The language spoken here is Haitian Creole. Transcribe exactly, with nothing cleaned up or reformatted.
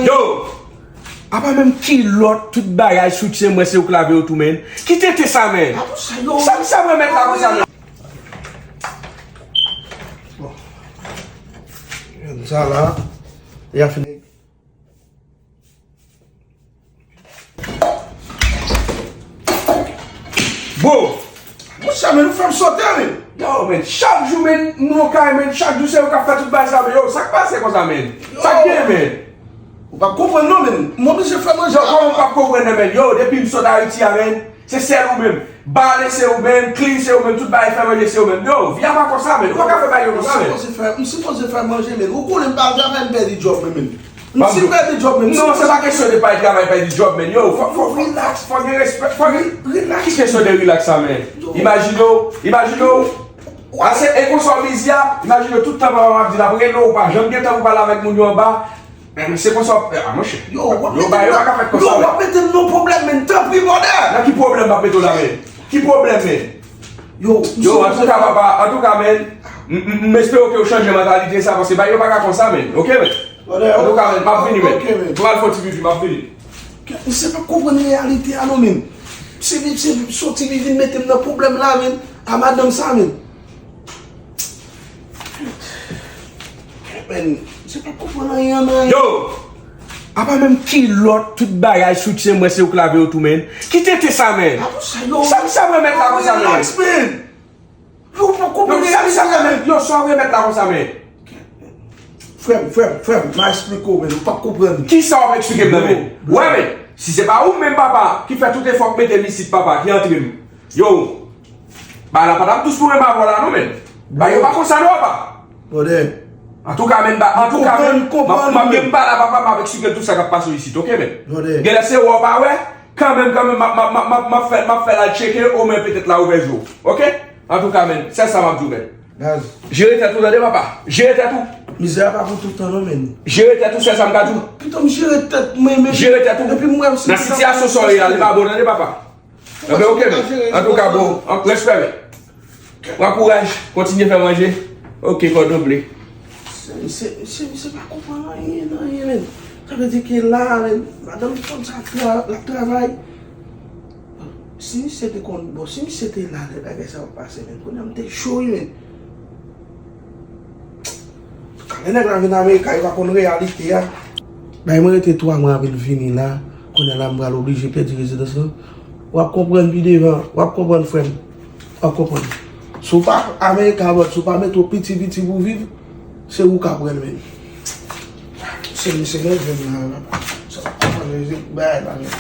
Yo! Apa menm kilòt, tout bagay, soutyen mwen, se ou k lave yo tou, menn. Ki tenten sa, menn? Sa misye ap remèt la konsa, menn? Bon. Sa la, li a fini. Bon. Monchè, men nou fè m sote, men. Yo, men, chak jou, men, nou nan kay, men, chak jou se yo k ap fè tout bagay sa, men. Yo, sa k pase konsa, men? Sa k gen, men? Ou p ap konprann non, men. M oblije fè manje. Yo, kòman ou p ap konprann nan, men? Yo, depi m sot Ayiti a, men, se sèl ou menm. Bale se ou menm, klin se ou menm, tout bagay fè manje se ou menm. Yo, vi a pa konsa, men. Ou pa ka fè bagay yo konsa, men. M sipoze fè, m sipoze fè manje, men. Ou konnen m pa al travay, m pèdi djòb mwen, men. M si pèdi djòb, men. Non, se pa kesyon de pèdi travay, pèdi djòb, men. Yo, fò, fò, fò, relax, fò gen respè, fò gen, relax. Ki kesyon de relax sa, men? Imajine w, imajine w. Ase, e konsa w bizi a, imajine w tout tan papa m ap di l ap rele w, ou pa janm gen tan pou pale avèk moun yo anba. Men se konsa, ah, monchè. Yo, w ap mete m nan, yo, w ap mete m nan pwoblèm, men, tanpri, brother. Nan ki pwoblèm m ap mete w la, men? Ki pwoblèm, men? Yo, yo, antouka, papa, antouka, men, m, m, m espere ke w chanje mantalite sa, paske bagay yo pa ka konsa, men. Oke, men? Antouka, men, m ap vini, men. Oke, men. M al fè yon ti pipi, m ap vini. Misye p ap konprann reyalite a, non, men. Se, se, soti li vin mete m nan pwoblèm la, men. A madanm sa, men. Men, se pa konprann anyen, anyen. Yo! Apa menm kilòt, tout bagay, soutyen mwen, se ou k lave yo tou, men. Ki tenten sa, men? Sa misye ap remèt la konsa, men? Relax, men. Yo, ou pa konprann anyen, men. Yo, sa w remèt la konsa, men? Frè m, frè m, frè m, m a eksplike w, men. Ou p ap konprann. Kisa w ap eksplike m nan, men? Wè, men, si se pa ou menm, papa, ki fè tout efò k mete m isit, papa, ki antre m. Yo, bagay la pa t ap dous pou mwen avè w la non, men. Bagay yo pa konsa non, papa. Brother. Antouka, men, ba, antouka, men, m ap, m ap gen pale a papa, m ap eksplike l tout sa k ap pase w isit, oke, men? Genlè se wè w pa wè, kanmenm, kanmenm, m ap, m ap, m ap, m ap, m ap fè, m ap fè l al tcheke, omwen petèt la ouvè je w, oke? Antouka, men, sèl sa m ap di w, men. Jere tèt ou, tande, papa. Jere tèt ou. Mizè a pa pou tout tan non, men. Jere tèt ou, sèl sa m ka di w. Pito m jere tèt mwen, men. Jere tèt ou. Epi m wè m si nan sitiyasyon sa w ye a, li pa bon, tande, papa. Enben, oke, men. Antouka, bon, an, respè, men. Pran kouraj, kontinye fè manje. Oke, kòdonble. Misye, misye, misye pa konprann anyen nan anyen, men. Sa vle di ke la, men, madanm fanm sa ap tra-, l ap travay. Si misye te konn, bon, si misye te la lè bagay sa ap pase, men, kounye a m te cho, wi, men. Kanmenm nèg la vin Amerika, li pa konn reyalite a. Bay mwen rete twa mwa apre l vini la. Kounye a la, m pral oblije pèdi rezidans lan. W ap konprann pi devan. W ap konprann, frè m. W ap konprann. Si w pa Amerika, bòt, si w pa mete w piti piti pou w viv, se ou k ap pran l, men. Se misye nève m la, papa. Sa w ap konprann, se bagay la, men.